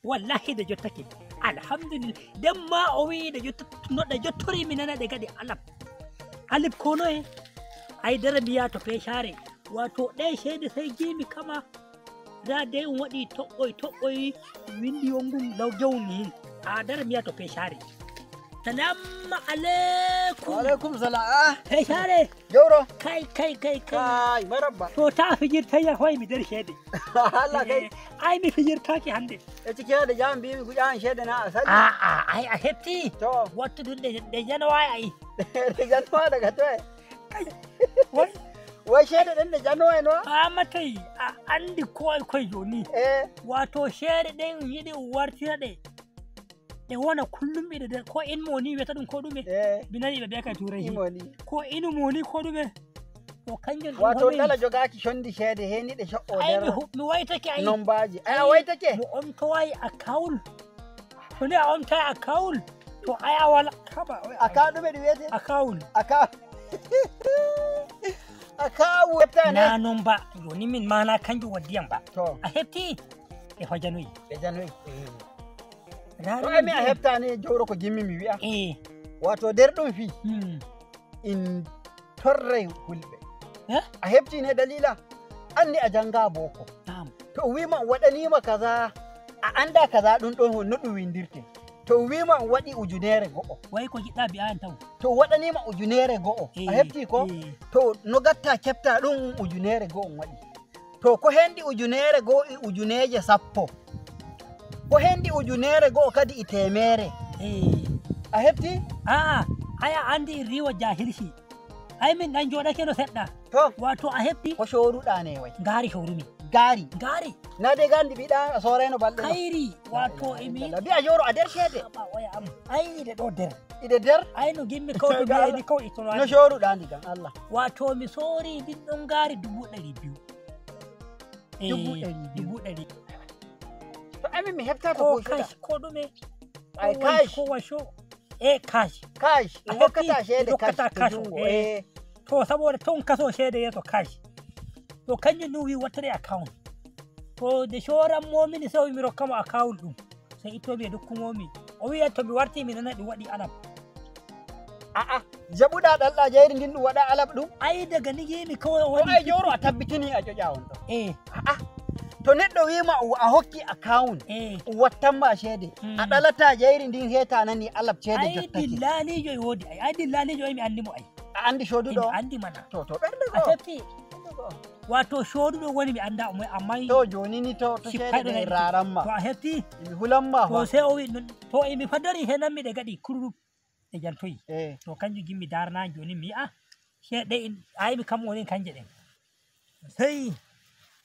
Wallahi ɗe jottake, alhamdulillah. Nden ma o wi ɗe no ɗe jottori, mi nana ɗe gaɗi alap alip ko noye. Ay dara mbiya to pecare, wato ɗe ceede sey jimi kama da dai um waɗi toɓɓoy toɓɓoy windi yongum law jawni a dara mbiya to pecare. Salamu alaikum. Alaikum salam. Ah, pecare. Jawro. Kai kai kai kai. Kai, marabba. To ta fijirtayya hoy mi nder ceede. Allah kai. Ay mi fijirtaki hande. E cike da jam bi mi gujan shede na asali. A'a, ai a hefti. To, wattu ɗum ɗe janowa ai. Da januwa daga to. Kai wai. Wai shede din da januwa no? Amatai a andi ko koye joni. Eh, wato ceede ɗen yiɗi wartira ɗe ɗe wona kullum ɓiɗe nder ko in moni wiyata ɗum ko ɗume. Eh, mi nani ɓe mbiya kay turai imoni. Ko inu moni ko ɗume to kanjum ɗum Wato homi- dala jogaki shondi shede heni de sha'o ai mi der mi waytake ai nombaji. Ai a waitake. Mi omtowai akawul to ni a omtai akawul to ai a wala kaba. Aka dume di wiyete? Akawul. Aka. Aka wepta na ne. non ba joni min mana kanjum waddiyam ba. To, a hefti e hojanoyi. Da januwa. To ai mi a hefta ne jawro ko gimmi mi wi'a. Eh. Wato der dum fi in torrai hulɓe. Eh? A hefti ne dalila anni a janga boko. Na'am. To wima waɗanima kaza a anda kaza ɗum ɗon no ɗum windirte. To wima waɗi 1000. Wai ko jiɗɗa mbi'a en taw. To waɗanima 1000 a hefti ko to no gatta kefta ɗum 1001 waɗi. To ko hendi 1001 e 10,000. Ko hendi 1001 kadi e 100. A hefti? A'a, ai a andi riwa jahilci, ai min ɗan joɗake no seɗɗa. To wato a hefti ko coruɗa ne wai? Ngaari horumi. Gaari. Ngaari. Na dai gandi mbiɗa a sorayno balɗe ma. Kayri wato emi mbiya joro a nder ceede. Haɓa waya am ai ide ɗo nder. Ide nder. Ai no gimmi kawto mi ayni kaw itono. No coruɗa ndi gan Allah? Wato mi sori ɗin ɗon ngaari 200,000. 200,000. 200,000. To amin mi hefta to ko ko cash ko ɗume. Ai ko cash. Ko washo e cash. Cash. A Ɗum hokkata hefti, ceede cash hokkata to cash, jungo. Eh. Eh. To saboda ton kaso ceede yeeso cash to kanjum ɗum wi wattare account to nde coranmomini sey o wi mi rokkamo account ɗum sey ittomi e dokkumomi o wiya to mi warti mi nana ɗum waɗi alam. A'a, jaɓuɗa ɗalɗa jayri ndin ɗum waɗa alab ɗum. Ai daga ni gimi kawai o To waɗi. ai joro a tabbitini a ƴoƴa on ɗo. Eh. A'a, to neɗɗo wima a hokki account Eh. wattanma ceede a ɗalata jayri ndin heta nani alab ceede ai jottake. Dillalijo e woodi ai dillalijo ai mi andimo ai. A andi coduɗo mi o? andi mana. To ɓernde a goo. hefti wato coduɗo woni mi anda omoy amma To joni ni to Sippai ceede ɗo ɗe nayi. raranma. To a hefti mi hulanma to fa. sey o wi to emi fadori henanmi ɗe gaɗi kururup ɗe jaltoyi. Eh. To kanjum gimmi darna joni mi yi'a ceeɗe ayi mi kam woni kanje ɗen sey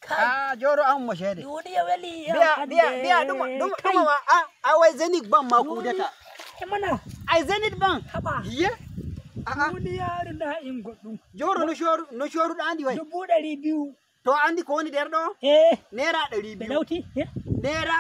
kai. A joro an mo ceede. Duniya weli. Biya biya biya ɗuma ɗuma ɗuma ma a wai Zenith Bank ma kudata. E mana. Ai Zenith Bank. Haɓa. Hiye a'a. Duniyaru na in goɗɗum. Joro no coru no coruɗa andi way. 200,000. To andi ko woni nder ɗo? E Naira ɗari ɓe biyu. ɗawti. Naira